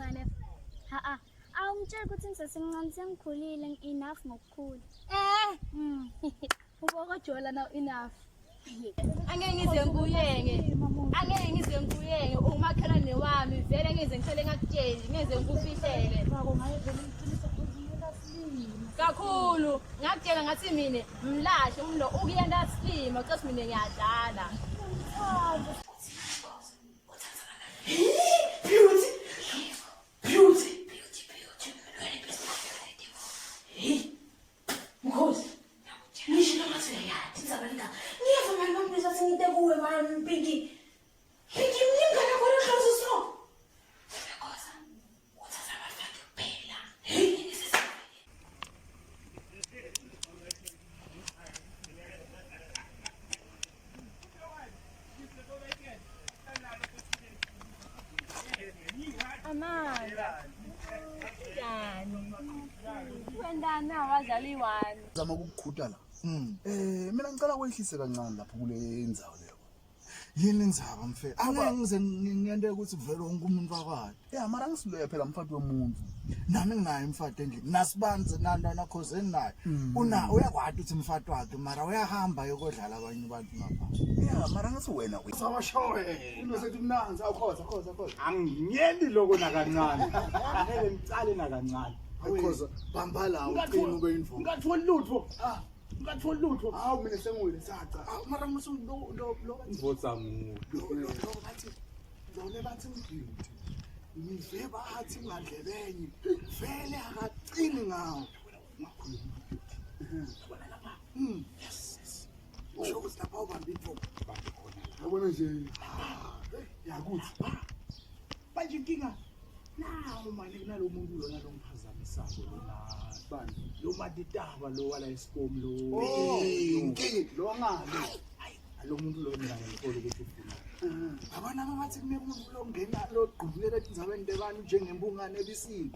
ngisemncane. Ha a. Awungitsheli ukuthi ngisasemncane sengikhulile enough ngokukhula. Eh. Ubokojola now enough. Angeke ngize ngikuyenge. Angeke ngize ngikuyenge umakhelwane wami vele ngize ngihlale ngakutsheli, ngize ngikufihlele. Kakhulu ngakutshela ngathi mina mlahle umlo ukuyenda silima cause mina ngiyadlala. Beauty. Beauty. Beauty, beauty. Hey. Mkhosi. Ngisho ngathi uyayazi indzaba lena. Ngiyeva mani bambiza athi ngite kuwe mani Pinky. Pinky mlingana khona hloso so. Khosa. Uthatha abafati kuphela. Hey. Amanda. Njani? Wendana wadlala iwani. Zama ukukukhuta la. Mina ngicela kwehlise kancane lapho kule ndzawo leyo. Yini indzaba mfethu? Angeke ngize ngiyente ukuthi kuvele wonke umuntu akwati. Ya mara ngisiloya phela mfati womuntu. Nami nginaye umfati endlini. Nasibanzi nantwana khoseni naye. Una uyakwati ukuthi umfati wakhe mara uyahamba yokodlala abanye abantu ngapha. Ya mara ngathi wena Sawashowe. Into sethi mnanzi awukhoza khoza khoza. Anginyeli lokho nakancane. Angeke ngicale nakancane. Awukhoza bamba la uqine ube invo. Ngingatholi lutho. Ah. Ngingatholi lutho. Hawu mina sengiwile saca. Awu mara musu lo lo lo Mvotsa mu. lo lo lo bathi lona bathi ngiguilty. Ngive bathi ngadlebenye. Vele akaqini ngawo. Ungakhulumi. Yabona lapha. Yes. yes. Usho ukuthi lapha ubamba intombi. Bambe khona la. Yabona nje. Yakuthi. Manje inkinga nawu manje kunalo muntu lona longiphazamisako lona bani lo matitaba lo wala esikomi lo. Oh, inkinga. Lo ngale. Hayi lo muntu lo mina ngimthola ukuthi ufuna. Yabona bathi kunemuntu longena logqubulela etindzabeni tebantu njengempungane ebisini.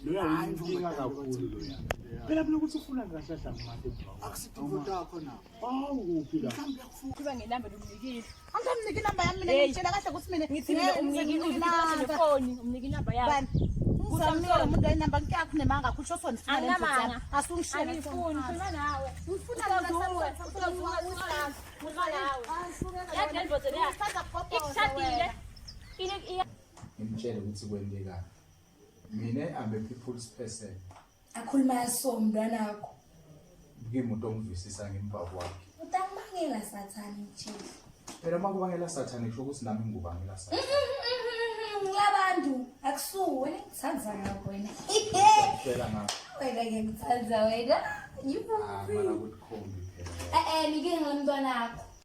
Loya Hayi, inkinga mfowethu, kakhulu loya. Phela mina ukuthi ufuna ngahlahla ngimate mfana. Akusithi takho na. Awu kuphi la? Mhlawumbe uyakufuna. Kuba ngenamba lomnikile. Angamniki inamba yami mina Hey. ngitshela kahle ukuthi mina Ngithi mina umnikile uziphathe nefoni, umnike inamba yakhe. Bani? Ngizamnika umuntu enamba ngiyakho nemanga kusho sona sifuna le ndvodza Anginamanga. yami. Asungishiye Angifuni, khuluma nawe. Ngifuna Usazuwe, usazuwe, khuluma nawe. Yazi le ndvodza leya. Ikushadile. Ile iya Ngimtshele ukuthi kwentekani. Mina I'm a people's person. Akhuluma so mntwanakho. Kuyimuntu ongivisisa ngemva kwakhe. Utakubangela sathane chief. Phela uma kubangela sathane kusho ukuthi nami ngikubangela sathane. Labantu akusuwe wena ngithanda ngakho wena. Phela ngakho. Wena ngiyakuthanza wena. You Ah, mara kuthi khombi phela. Eh eh nike ngomntwanakho.